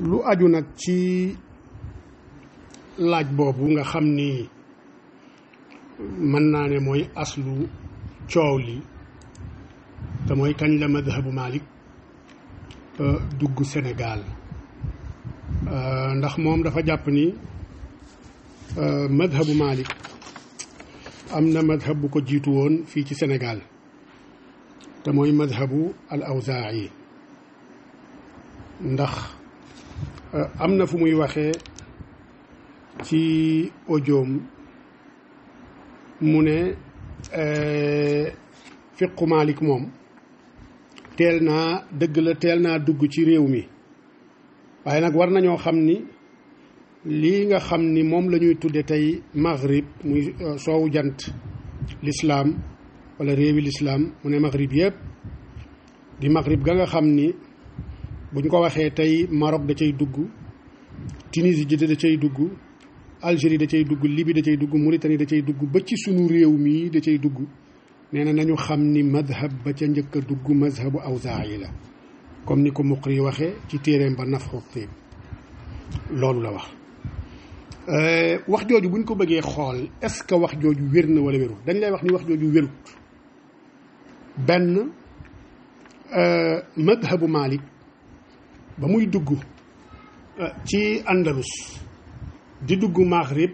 lu aju nag ci laaj boobu nga xam ni mën naa ne mooy aslu coow li te mooy kañ la madhabu Malik dugg Sénégal ndax moom dafa jàpp ni madhabu Malik am na madhab bu ko jiitu woon fii ci Sénégal te mooy madhabu al Awzaa'i ndax am na fu muy waxee ci audioom mu ne fiqu Malik moom teel naa dugg ci réew mi waaye nag war nañoo xam ni lii nga xam ni moom la ñuy tudde tey maghrib muy soowu jant lislaam wala réewi lislaam mu ne maghrib yëpp di maghrib ga nga xam ni buñ ko waxee tey Maroc da cay dugg Tunisie ji da cay dugg Algérie da cay dugg Libye da cay dugg Mauritanie da cay dugg ba ci sunu réew mii da cay dugg nee na nañu xam ni madhab ba ca njëkk a dugg madhabu Awzaa'i la comme ni ko Muqri waxee ci téeréem ba Nafxu Tiib loolu la wax jooju buñ ko bëggee xool est-ce que wax jooju wér na wala wérut dañ lay wax ni wax jooju wérut benn madhabu Malik ba muy dugg ci Andalus di dugg Maghrib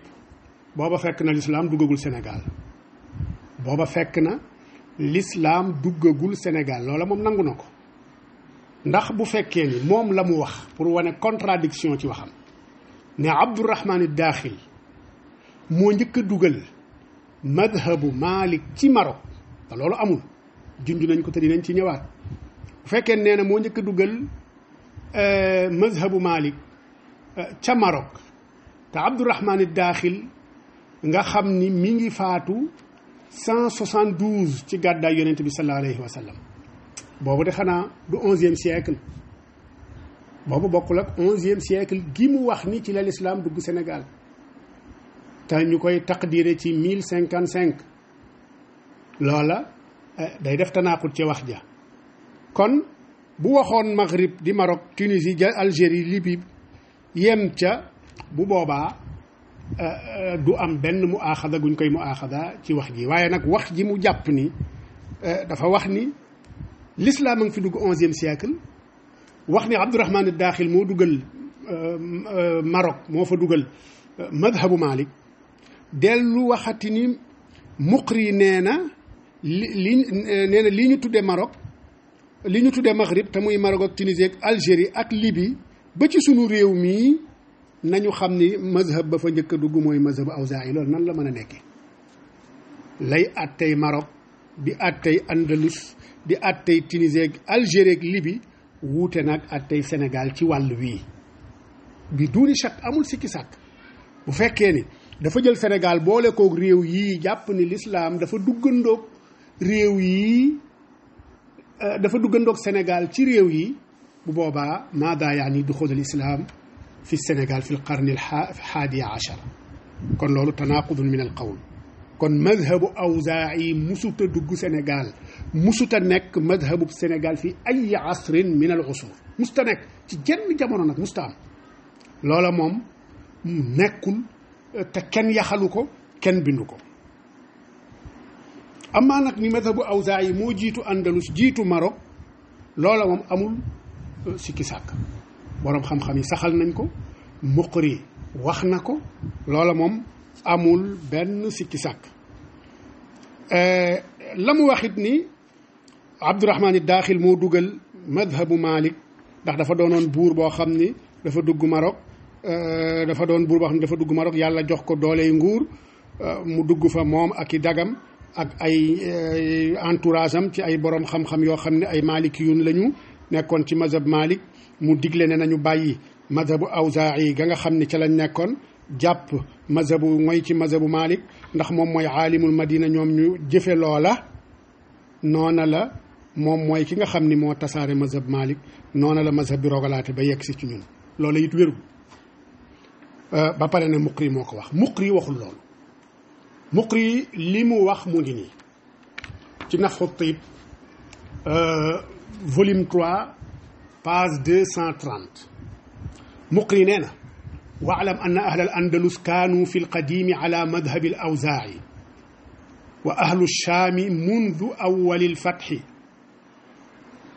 booba fekk na lislaam duggagul Sénégal loola moom nangu na ko ndax bu fekkee ni moom la mu wax pour wane contradiction ci waxam ne Abdurahman Daaxil moo njëkk a dugal madhabu Malik ci Maroc te loolu amul junj nañ ko te dinañ ci ñëwaat bu fekkee nee na moo njëkk a dugal madhabu Malik ca Maroc te Abdurahman Daaxil nga xam ni mi ngi faatu 172 ci gàddaay yonent bi sallallahu alayhi wa sallam boobu de xanaa du 11e siècle boobu bokkul ak 11e siècle gi mu wax ni ci la lislaam dugg Sénégal te ñu koy taqdiire ci 1055 loola day def tanaqut ci wax ja kon bu waxoon Maghrib di Maroc Tunisie ja Algérie Libye yem ca bu boobaa du am benn mu aaxada guñ koy mu aaxada ci wax ji waaye nag wax ji mu jàpp ni dafa wax ni l'islam a ngi fi dugg 11e siècle wax ni Abdurahman Daaxil moo dugal Maroc moo fa dugal madhabu Malik dellu waxati ni Muqri nee na lii ñu tuddee Maroc li ñu tuddee Maghrib te muy Maroc ak Tunisie ak Algérie ak Libye ba ci sunu réew mii nañu xam ni mazhab ba fa njëkk a dugg mooy mazhabu Awzaa'i loolu nan la mën a nekkee lay attey Maroc di attey Andalus di attey Tunisie ak Algérie ak Libye wuute nag attey Sénégal ci wàll wii bi duuni shakk amul sikki sàkk bu fekkee ni dafa jël Sénégal boole koog réew yii jàpp ni lislaam dafa duggandoog réew yii dafa duggandoog Sénégal ci réew yi bu boobaa maada yaani duxul al islam fi Sénégal fi l qarni al-haadi ashar kon loolu tanaqudun min al qawl kon madhabu Awzaa'i musuta dugg Sénégal musuta nekk madhabu Sénégal fi ay asrin min al usur musuta nekk ci jenn jamono nag musuta am loola moom nekkul te kenn yaxalu ko kenn bindu ko amaa nag ni madhabu Awzaa'i moo jiitu Andalus jiitu Maroc loola moom amul sikki sàkk boroom xam-xam yi saxal nañ ko Muqri wax na ko loola moom amul benn sikki sàkk la mu waxit ni Abdurahman Daaxil moo dugal madhabu Malik ndax dafa doonoon buur boo xam ni dafa dugg Maroc yàlla jox ko dooley nguur mu dugg fa moom ak i dagam ak ay entourage am ci ay boroom xam-xam yoo xam ne ay malikiyun lañu nekkoon ci mazhab Malik mu digle ne nañu bàyyi mazhabu Awzaa'i ga nga xam ne ca lañ nekkoon jàpp mooy ci mazhabu Malik ndax moom mooy aalimul Madina ñoom ñu jëfe loola noona la moom mooy ki nga xam ni moo tasaare mazhab Malik noona la mazhab bi rogalaate ba yegg si ci ñun loola it wérul ba pare ne Muqri moo ko wax Muqri waxul loolu Muqri li mu wax mu ngi nii ci Nafxu Tiib volume 3 page 230 muqri nee na waalam anna ahla al andalus kaanu fi lqadimi ala madhabi al awzaa'i wa ahlu shaami mundu awwali lfatxi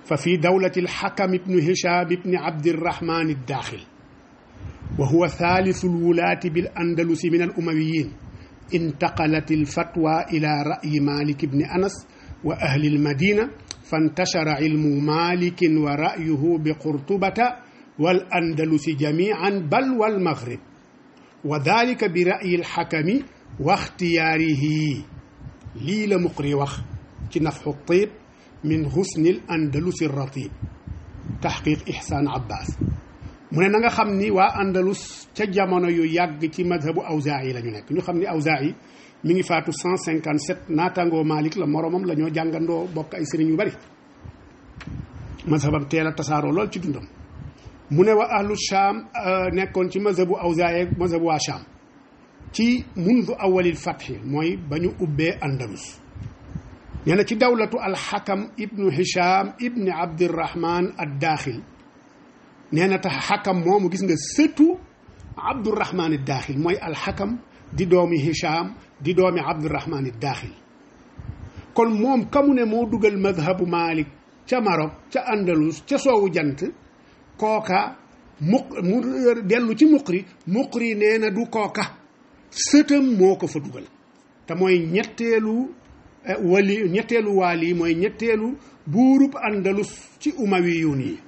fa fi dawlati alxakam ibnu hisham ibni abdirahman addaaxil wa huwa thalithu lwulaati bil andalusi min al umawiyin intaqalat alfatwa ila ra'yi malik ibni anas wa ahli almadina fantashara ilmu malikin wa ra'yuhu bi qurtubata wal andalusi jamian bal wal maghrib wa dalika bi ra'yi alxakami wa ixtiyaarihi lii la muqri wax ci nafxu tiib min husnil andalusi ratib taxqiq ihsaan abbas mu ne na nga xam ni waa andalus ca jamono yu yàgg ci madhabu awzaa'i la ñu nekk ñu xam ni awzaa'i mi ngi faatu 157 naataangoo Malik la moromam la ñoo jàngandoo bokk ay sëriñ yu bari madhabam teel a tasaaroo lool ci dundam mu ne wa ahlu Shaam nekkoon ci madhabu awzaa'i madhabu waa Shaam ci mundu awalil fatxi mooy ba ñu ubbee andalus nee na ci dawlatu alxakam ibnu hisham ibni abdirahman addaaxil nee na tax xakam moomu gis nga sëtu abdurahman addaaxil mooy alxakam di doomi hisham di doomi abdurahman addaaxil kon moom kamu ne moo dugal madhabu malik ca Maroc ca andalus ca soowu jant kooka mu dellu ci muqri nee na du kooka sëtam moo ko fa dugal te mooy ñetteelu waali mooy ñetteelu buurub andalus ci umawiyuun yi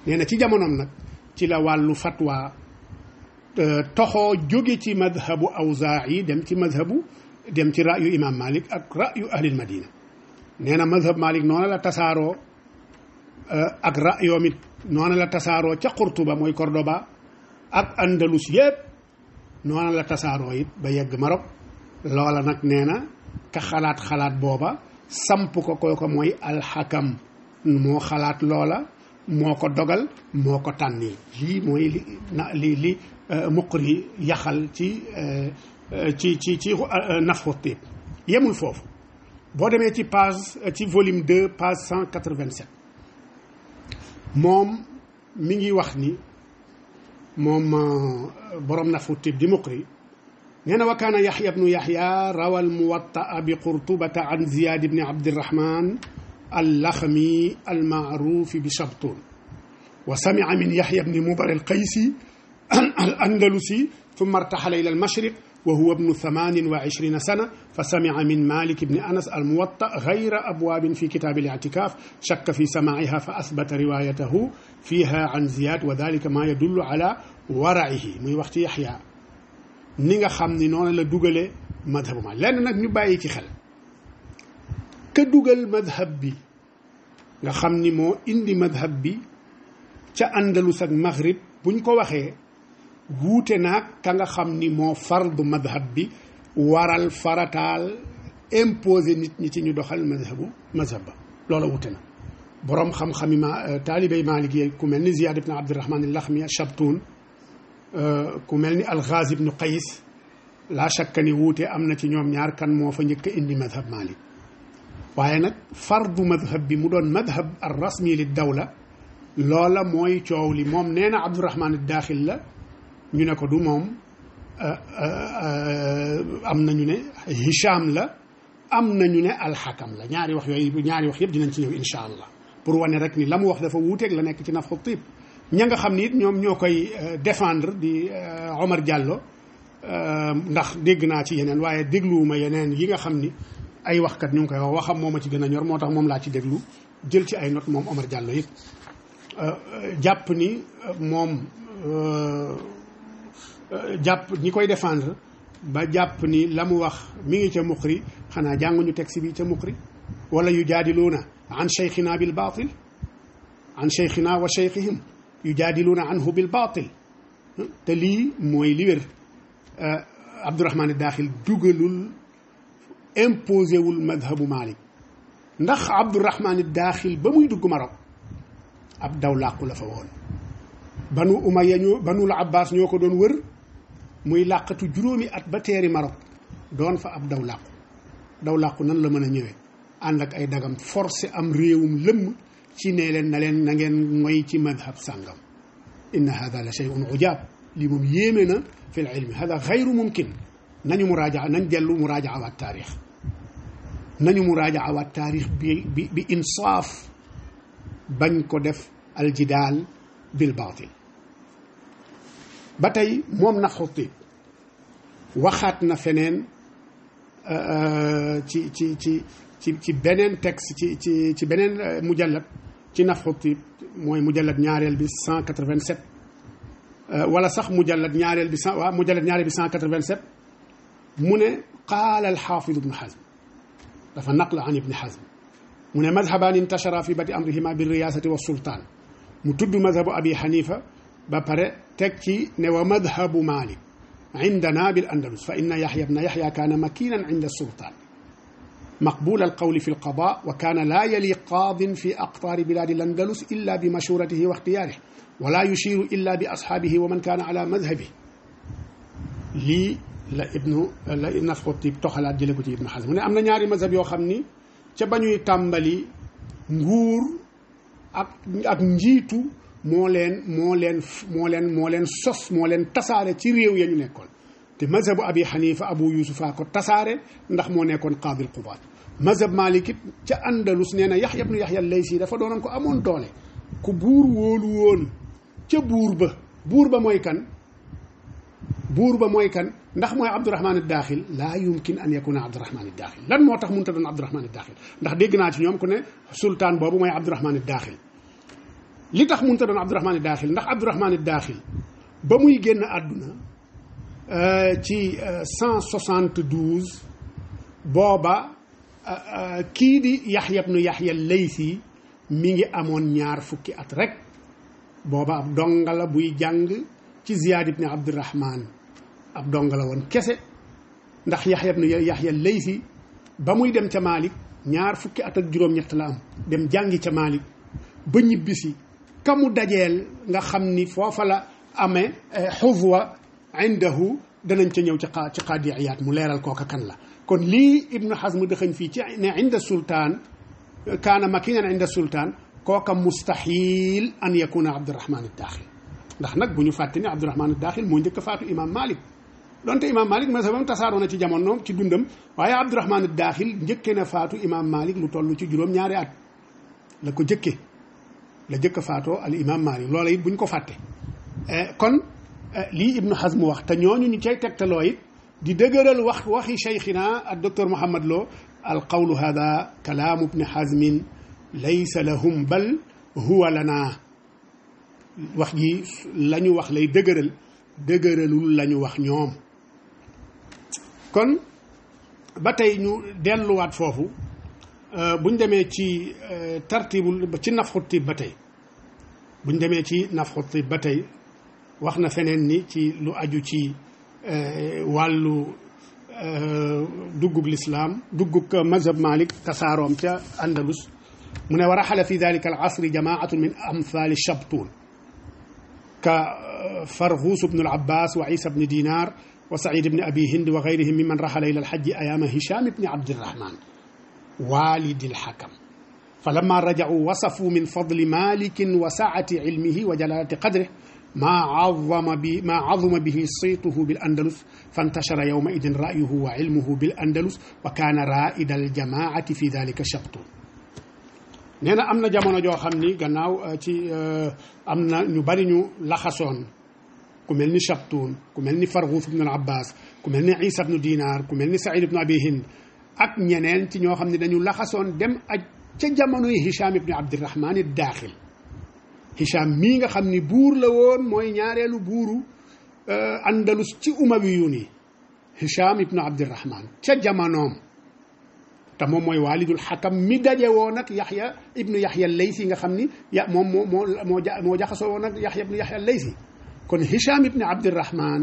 nee na ci jamonoom nag ci la wàllu fatwa toxoo jóge ci madhabu awzaa'i dem ci ra'yu imam malik ak ra'yu ahlil madina nee na madhab malik noona la tasaaroo ak ra'yoom it noona la tasaaroo ca Qurtuba mooy Cordoba ak andalus yépp noona la tasaaroo it ba yegg Maroc loola nag nee na ka xalaat booba samp ko kooko mooy alxakam moo xalaat loola moo ko dogal moo ko tànni lii mooy li muqri yaxal ci nafxu tiib yemul foofu boo demee ci ci volume 2 page 187 moom mi ngi wax ni moom borom nafxu tiib di muqri nee na wa kaana yaxya bnu yaxya rawa almuwattaa bi qurtubata an ziyad bni abdirahman allaxmi almaarufi bi shabtun wa samica min yaxya bni mubar alqaysi al andalusi thumma irtaxala ila almashriq wa huwa bnu 28 sana fa samica min malik bni anas almuwatta gayra abwaabin fi kitaabi الاعتكاف shakka fi samaaciha fa asbata riwaayatahu fiha an ziyad wa dalika ma yadullu ala waracihi muy wax ci yaxya ni nga xam ni noonu la dugale madhabu ma lenn nag ñu bàyyi ci xel ka dugal madhab bi nga xam ni moo indi madhab bi ca andalus ak maghrib buñ ko waxee wuute naag ka nga xam ni moo fardu madhab bi waral farataal imposé nit ñi ci ñu doxal madhab ba loola wuute na boroom xam-xami taalibey Maalik yi ku mel ni Ziyaad ibn Abdirahman al-Laxmi Shabtun ku mel ni al-Ghazi ibn Qays laa shakka ni wuute am na ci ñoom ñaar kan moo fa njëkk a indi madhab Maalik waaye nag fardu madhab bi mu doon madhab ar-rasmi li dawla loola mooy coow li moom nee na Abdurahman ad-Daaxil la ñu ne ko du moom am nañu ne Hisham la am nañu ne alxakam la ñaari wax yëpp dinañ ci ñëw insha allah pour wane rek ni la mu wax dafa wuuteeg la nekk ci nafxu tiib ña nga xam ni it ñoom ñoo koy défendre di Omar Diallo ndax dégg naa ci yeneen waaye dégluwuma yeneen yi nga xam ni ay waxkat ñu ngi koy wax waxam moo ma ci gën a ñor moo tax moom laa ci déglu jël ci ay notes moom Omar Diallo it jàpp ni moom jàpp ñi koy défendre ba jàpp ni la mu wax mi ngi ca muqri xanaa jànguñu texte bi ca muqri wala yujaadiluuna an cheikhina bil baatil an cheikhina wa cheikhihim yujaadiluuna anhu bil baatil te lii mooy li wér Abdurahman ad-Daaxil dugalul imposé wul madhabu Malik ndax Abdurahman ad-Daaxil ba muy dugg Maroc ab daw làqu la fa woon banu Umayya banul Abbas ñoo ko doon wër muy làqatu juróomi at ba teeri Maroc doon fa ab daw làqu nan la mën a ñëwee ànd ak ay dagam forcé am réewum lëmm ci nee leen na ngeen ngoy ci madhab sàngam inna hada la shay'un ujaab lii moom yéeme na fi l ilmi hada gayru mumkin nañu muraaja nañ dellu muraaja waat taarix nañu muraaja waat taarix bi insaaf bañ ko def aljidaal bil baatil ba tey moom na Xutib waxaat na feneen ci beneen texte ci beneen mujallad ci naf Xutib mooy mujallad ñaareel bi 187 wala sax mujallad ñaareel bi mujallad ñaareel bi 187 mu ne qaala alxaafid ibnu Hazm dafa naqla an ibni Hazm mu ne madhabaan intashara fi bati amrihima bi riyaasati wa sultaan mu tudd madhabu abi xanifa ba pare teg ci ne wa madhabu malik indana bil andalus fa inna yaxya bna yaxya kaana makinan inda sultaan maqbul alqawli fi alqada wa kaana laa yali qaadin fi aqtaari bilaadi landalus illa bi mashuratihi wa ixtiyaarihi wala yushiru illa bi ashaabihi wa man kaana ala madhabihi lii la naf Xutib toxalaat jële ko ci ibnu Hazm mu ne am na ñaari mazhab yoo xam ni ca ba ñuy tàmbali nguur ak njiitu moo leen sos moo leen tasaare ci réew ya ñu nekkoon te mazhabu abi xanifa abu yusufa ko tasaare ndax moo nekkoon qaadil qudaat mazhab malik it ca andalus nee na yaxya ibnu yaxya laysi dafa doonoon ko amoon doole ku buur wóolu woon ca buur ba mooy kan ndax mooy abdurahman ad-daaxil laa yumkin an yakuna abdurahman ad-daaxil lan moo tax mënut a doon abdurahman ad-daaxil ndax dégg naa ci ñoom ku ne sultaan boobu mooy abdurahman ad-daaxil li tax mënut a doon abdurahman ad-daaxil ndax abdurahman ad-daaxil ba muy génn àdduna ci 172 booba kii di yaxya ibnu yaxya laysi mi ngi amoon 2 fukki at rek booba ab donga la buy jàng ci ziyaad ibni abdurahman ab donga la woon kese ndax yaxya ibnu yaxya laysi ba muy dem ca Malik 2 fukki at ak juróom-ñett la am dem jàngi ca Malik ba ñibbisi ka mu dajeel nga xam ni foofa la amee xuzwa indahu danañ ca ñëw ci qaadi Iyaad mu leeral kooka kan la kon lii ibnu Hazm dëxëñ fii ci ne inda sultaan kaana makinan inda sultaan kooka mustaxil an yakuna abdurahman ad-daaxil ndax nag bu ñu fàtte ni abdurahman ad-daaxil moo njëkk a faatu imam Malik donte imam Malik mazhabam tasaaroo na ci jamonoom ci dundam waaye abdurahman ad-daaxil njëkke na faatu imam Malik lu toll ci juróom-ñaari at la ko jëkk a faatoo al imam Malik loola it bu ñu ko fàtte kon lii ibnu Hazm wax te ñooñu ñu cay tegtaloo it di dëgëral waxi cheikhina ak docteur Mouhammad Lo al qawlu hada kalaamu ibni Hazmin laysa lahum bal huwa lana wax ji la ñu wax lay dëgëralul la ñu wax ñoom kon ba tey ñu delluwaat foofu buñ demee ci tartibul ci naf Xutib ba tey buñ demee ci naf Xutib ba tey wax na feneen ni ci lu aju ci wàllu duggug lislaam duggug mazhab Malik tasaaroom ca Andalus mu ne wa raxala fi dalika al asri jamaatun min amthali Shabtun ka Farghus bnu al Abbas wa Isa bni Dinar wa Saïd bni Abi Hind wa gayrihim mimman raxala ila al hajji ayaama Hisham bni Abdirahman walidi al Hakam falamma raja'u wasafu min fadli Malikin wa saati ilmihi wa jalalati qadrihi ما عظم به صيته بالأندلس فانتشر يومئذ رأيه وعلمه بالأندلس وكان رائد الجماعة في ذلك شبتون nee na am na jamono joo xam ni gannaaw ci am na ñu bari ñu laxasoon ku mel ni Shabtun ku mel ni Farghus ibn al-Abbas ku mel ni Isa ibn Dinar ku mel ni Saïd ibn Abi Hind ak ñeneen ci ñoo xam ne dañu laxasoon dem aj ca jamonoy Hisham ibn Abdirahman ad-Daaxil Hisham mii nga xam ni buur la woon mooy ñaareelu buuru Andalus ci Umayyun yi Hisham ibnu Abdirahman ca jamonoom te moom mooy walidul Hakam mi daje woon ak Yaxya ibnu Yaxya Laysi nga xam ni moom moo jaxasoo woon ak Yaxya ibnu Yaxya Laysi kon Hisham ibnu Abdirahman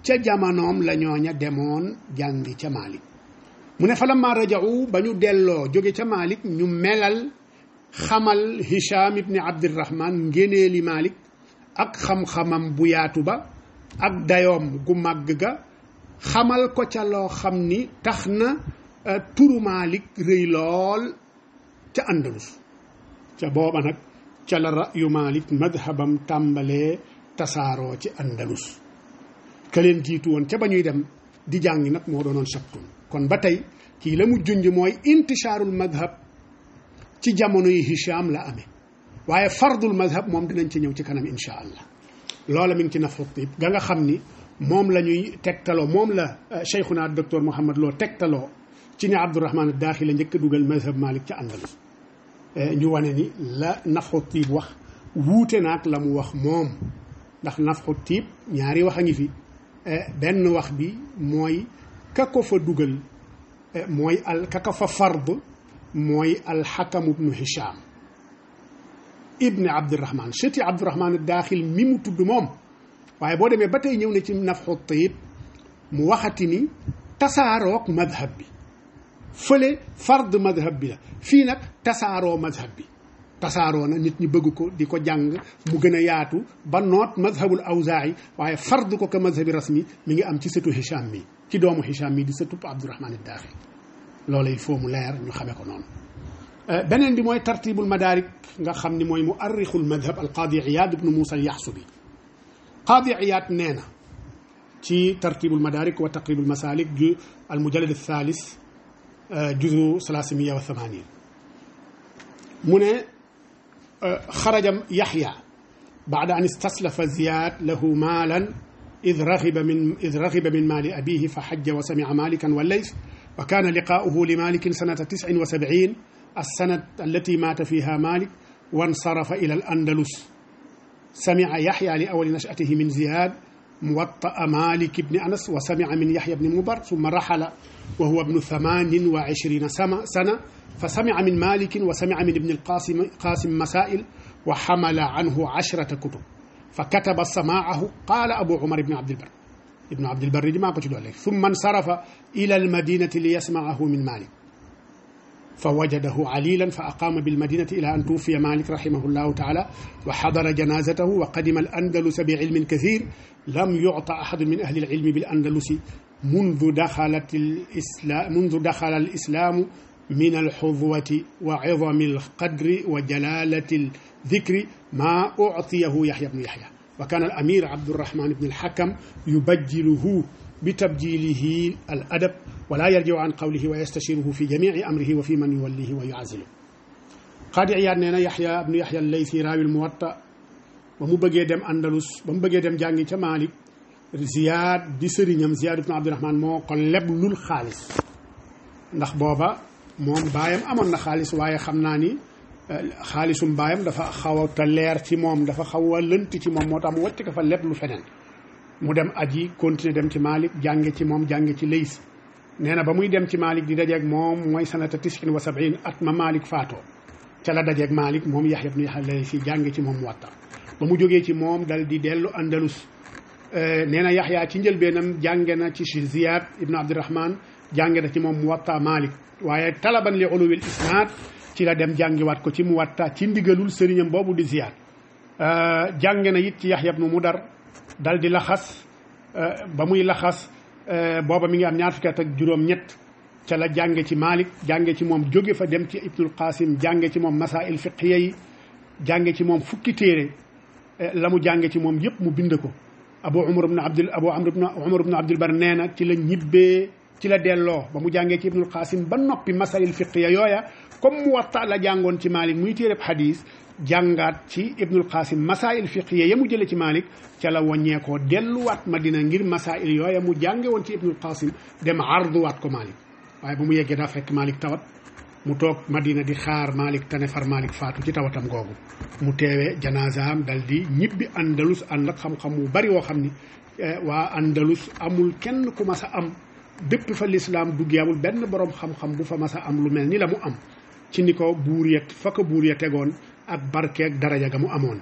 ca jamonoom la ñooña demoon jàngi ca Malik mu ne falamma raja'u ba ñu delloo jóge ca Malik ñu melal xamal Hisham ibni Abdirahman ngéneeli Malik ak xam-xamam bu yaatu ba ak dayoom gu màgg ga xamal ko ca loo xam ni tax na turu Malik rëy lool ca Andalus ca booba nag ca la ra'yu Malik madhabam tàmbalee tasaaroo ci Andalus ka leen jiitu woon ca ba ñuy dem di jàngi nag moo doonoon Sabtun kon ba tey kii la mu junj mooy intishaarul madhab ci jamono yi Hisham la amee waaye fardul madhab moom dinañ ci ñëw ci kanam insha allah loola mi ngi ci Nafxu Tiib ga nga xam ni moom la ñuy tegtaloo moom la cheikhuna docteur Mouhamed Lo tegtaloo ci ne Abdourahman Daaxil la njëkk a dugal madhab Malik ca Andalus ñu wane ni la Nafxu Tiib wax wuute naag la mu wax moom ndax Nafxu Tiib ñaari wax a ngi fi benn wax bi mooy ka ko fa dugal mooy ka ko fa fard mooy alxakam ibnu Hisham ibni Abdurahman sëti Abdourahman Daaxil mi mu tudd moom waaye boo demee ba tey ñëw na ci Nafxu Tiib mu waxati ni tasaaroog madhab bi fële fard madhab bi la fii nag tasaaroo madhab bi tasaaroo na nit ñi bëgg ko di ko jàng mu gën a yaatu ba noot madhabul awzaa'i waaye fard ko ka madhabi rasmi mi ngi am ci sëtu Hisham mi ci doomu Hisham mi di sëtu Abdourahman Daaxil loola il faut mu leer ñu xamee ko noonu beneen bi mooy tartibul madarik nga xam ni mooy muarrixul madhab al qaadi Iyaad ibnu Muusa al Yaxsubi qaadi Iyaad nee na ci tartibul madarik wa taqribul masalik ju al mujallad al thalis juzu 380 mu ne xaraja Yaxya baada an istaslafa Ziyaad lahu maalan إذ رغب من مال أبيه فحج وسمع مالكا والليث وكان لقاؤه لمالك سنة 79 السنة التي مات فيها مالك وانصرف إلى الأندلس سمع يحيى لأول نشأته من زياد موطأ مالك بن أنس وسمع من يحيى بن مضر ثم رحل وهو ابن 28 سنة فسمع من مالك وسمع من ابن القاسم مسائل وحمل عنه 10 كتب فكتب سماعه قال أبو عمر بن عبد البر ما قلت له ثم انصرف إلى المدينة ليسمعه من مالك فوجده عليلا فأقام بالمدينة إلى أن توفي مالك رحمه الله تعالى وحضر جنازته وقدم الأندلس بعلم كثير لم يعطى أحد من أهل العلم بالأندلس منذ دخل الإسلام من الحظوة وعظم القدر وجلالة الذكر ما أعطيه يحيى بن يحيى وكان الأمير عبد الرحمن بن الحكم يبجله بتبجيله الأدب ولا يرجع عن قوله ويستشيره في جميع أمره وفي من يوليه ويعزله قاضي عياد نينا يحيى بن يحيى الليثي راوي الموطأ ومو بغي دم أندلس بمو بغي دم جانغي تا مالك زياد دي سيرينم زياد بن عبد الرحمن مو ko leblul xaalis ndax booba moom baayam amoon na xaalis waaye xam naa ni xaalisum baayam dafa xaw a leer ci moom dafa xaw a lënt ci moom moo tax mu wàcc ko fa leblu feneen mu dem aji continuer dem ci Malik jànge ci moom jànge ci Lays nee na ba muy dem ci Malik di dajeeg moom mooy sanata 79 at ma Malik faatoo ca la dajeeg Malik moom Yaxya ibn Yaxya Laysi jànge ci moom Muwatta ba mu jógee ci moom dal di dellu Andalus nee na Yaxya ci njëlbeenam jànge na ci Ziyaad ibn Abdurahman jànge na ci moom Muwatta Malik waaye talaban li uluwil isnaad ci la dem jàngiwaat ko ci Muwatta ci ndigalul sëriñam boobu di Ziyaad jànge na it ci Yaxya ibn Mudar dal di laxas ba muy laxas booba mi ngi am ñaar fukki at ak juróom-ñett ca la jànge ci Malik jànge ci moom jóge fa dem ci Ibnul Qasim jànge ci moom masail fiqhiya yi jànge ci moom fukki téere la mu jànge ci moom yëpp mu bind ko Abu Umar ibn Abdul Bar nee na ci la ñibbee ci la delloo ba mu jàngee ci Ibnul Qasim ba noppi masail fiqhiya yooya comme Muwatta la jàngoon ci Malik muy téereb xadis jàngaat ci Ibnul Qasim masail fiqhiya ya mu jële ci Malik ca la wàññeekoo delluwaat Madina ngir masail yooya mu jànge woon ci Ibnul Qasim dem arduwaat ko Malik waaye ba mu yeggee daa fekk Malik tawat mu toog Madina di xaar Malik tane far Malik faatu ci tawatam googu mu teewee janazaam dal di ñibbi Andalus ànd ak xam-xam mu bari woo xam ni waa Andalus amul kenn ku mas a am bépp fa lislaam duggee amul benn borom xam-xam bu fa mas a am lu mel ni la mu am ci ni ko buur ya fa ko buur ya tegoon ak barkeeg daraja ga mu amoon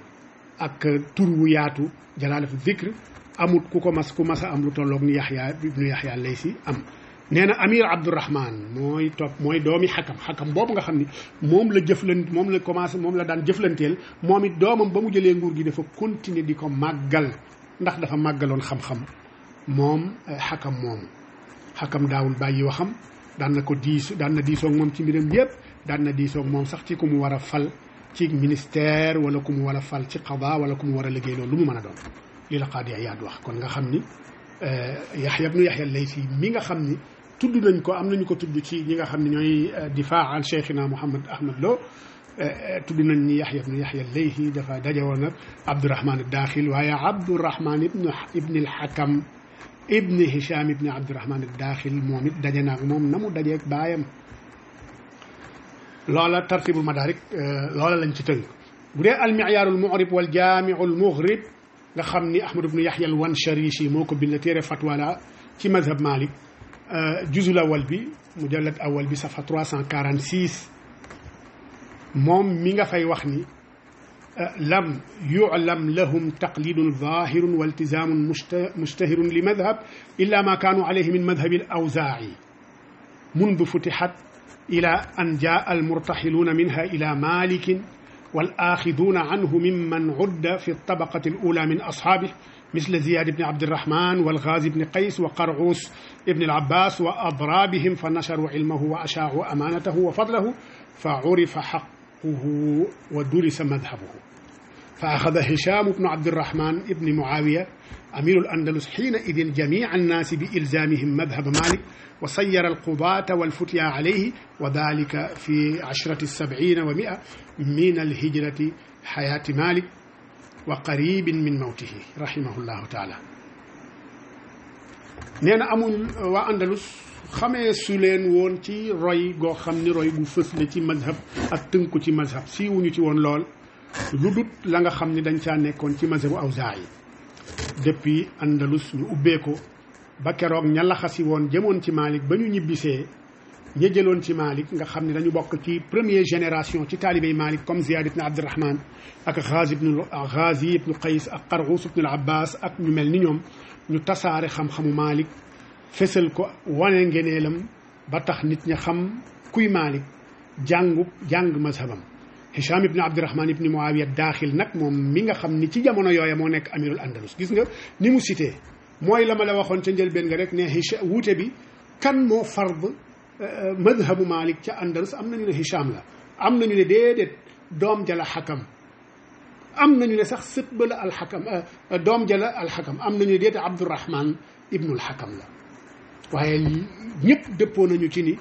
ak tur wu yaatu jalaalatu zikr amut ku mas a am lu tolloog ni Yaxya ibnu Yaxya Laysi am nee na Amir Abdourahman mooy doomi xakam boobu nga xam ni moom la daan jëflanteel moom it doomam ba mu jëlee nguur gi dafa continuer di ko màggal ndax dafa màggaloon xam-xam moom xakam moomu xakam daawul bàyyi waxam daan na diisoog moom ci mbiram yëpp daan na diisoog moom sax ci ku mu war a fal ci ministère wala ku mu war a fal ci qada wala ku mu war a liggéey loolu lu mu mën a doon lii la Qaadi Iyaad wax kon nga xam ni Yaxya ibnu Yaxya al-Laythi mi nga xam ni tudd nañ ko am nañu ko tudd ci ñi nga xam ne ñooy difaa an Cheikhina Mouhamed Ahmad Lo tudd nañ ni Yaxya ibnu Yaxya al-Laythi dafa daje woon ak Abdurahman ad-Daaxil waaye Abdurahman ibn al-Hakam ibn Hisham ibn Abdurahman ad-Daaxil moom it daje naag moom na mu dajeeg baayam loola tartibul madaarik loola lañ ci tënk bu dee al-Mi'yaar al-Mu'rib wal Jaami' al-Mughrib nga xam ni Ahmad ibn Yaxya al-Wansharishi moo ko bind téere fatwa la ci mazhab Malik juzul awal bi mujallad awal bi safa 346 moom mi nga fay wax ni lam yu'lam lahum taqlidun zahirun wa iltizamun mushtahirun li madhab illa ma kanu alayhi min madhabi al-Awzaa'i mundu futihat ila an jaa al-murtahiluna minha ila Malik والآخذون عنه ممن عد في الطبقة الأولى من أصحابه مثل زياد بن عبد الرحمن والغازي بن قيس وقرعوس بن العباس وأضرابهم فنشروا علمه وأشاعوا أمانته وفضله فعرف حقه ودرس مذهبه فأخذ هشام بن عبد الرحمن بن معاوية أمير الأندلس حينئذ جميع الناس بإلزامهم مذهب مالك وصير القضاة والفتيا عليه وذلك في 10 و100 من الهجرة حياة مالك وقريب من موته رحمه الله تعالى نينا أمول وأندلس xamee su leen woon ci roy goo xam ni roy gu fës la ci mazhab ak tënku ci mazhab siiwuñu ci woon lool lu dut la nga xam ni dañ caa nekkoon ci mazhabu Awzaa'i depuis Andalus ñu ubbee ko ba keroog ña laxasi woon jëmoon ci Malik ba ñu ñibbisee ña jëloon ci Malik nga xam ne dañu bokk ci première génération ci taalibey Malik comme Ziyad ibn Abdurrahman ak Ghazi ibn Qays ak Qar'us ibn al-Abbas ak ñu mel ni ñoom ñu tasaare xam-xamu Malik fesal ko wane ngeneelam ba tax nit ña xam kuy Malik jàng mazhabam Hisham ibn Abdurrahman ibn Muawiya daaxil nag moom mi nga xam ni ci jamono yooya moo nekk amirul Andalus gis nga ni mu cité mooy la ma la waxoon ca njëlbeen nga rek ne wuute bi kan moo fard madhabu Malik ca Andalus am nañu ne Hisham la am nañu ne déedéet doom jala xakam am nañu ne sax sët ba la alxakam doom jala alxakam am nañu ne déedéet Abdurrahman ibnul xakam la waaye ñëpp dëppoo nañu ci ni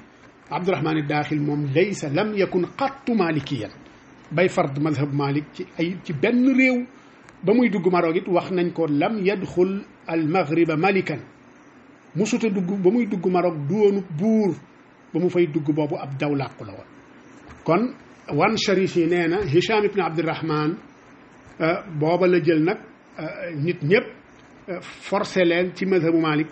Abdurrahman ad-Daaxil moom laysa lam yakun qattu malikiyan bay fard mazhab Malik ci benn réew ba muy dugg Maroc it wax nañ ko lam yadxul al maghriba malikan musuta dugg ba muy dugg Maroc duwoonu buur ba mu fay dugg boobu ab dawlàqu la woon kon wan sharif yi nee na Hisham ibn Abdurrahman booba la jël nag nit ñëpp forcé leen ci mazhabu Malik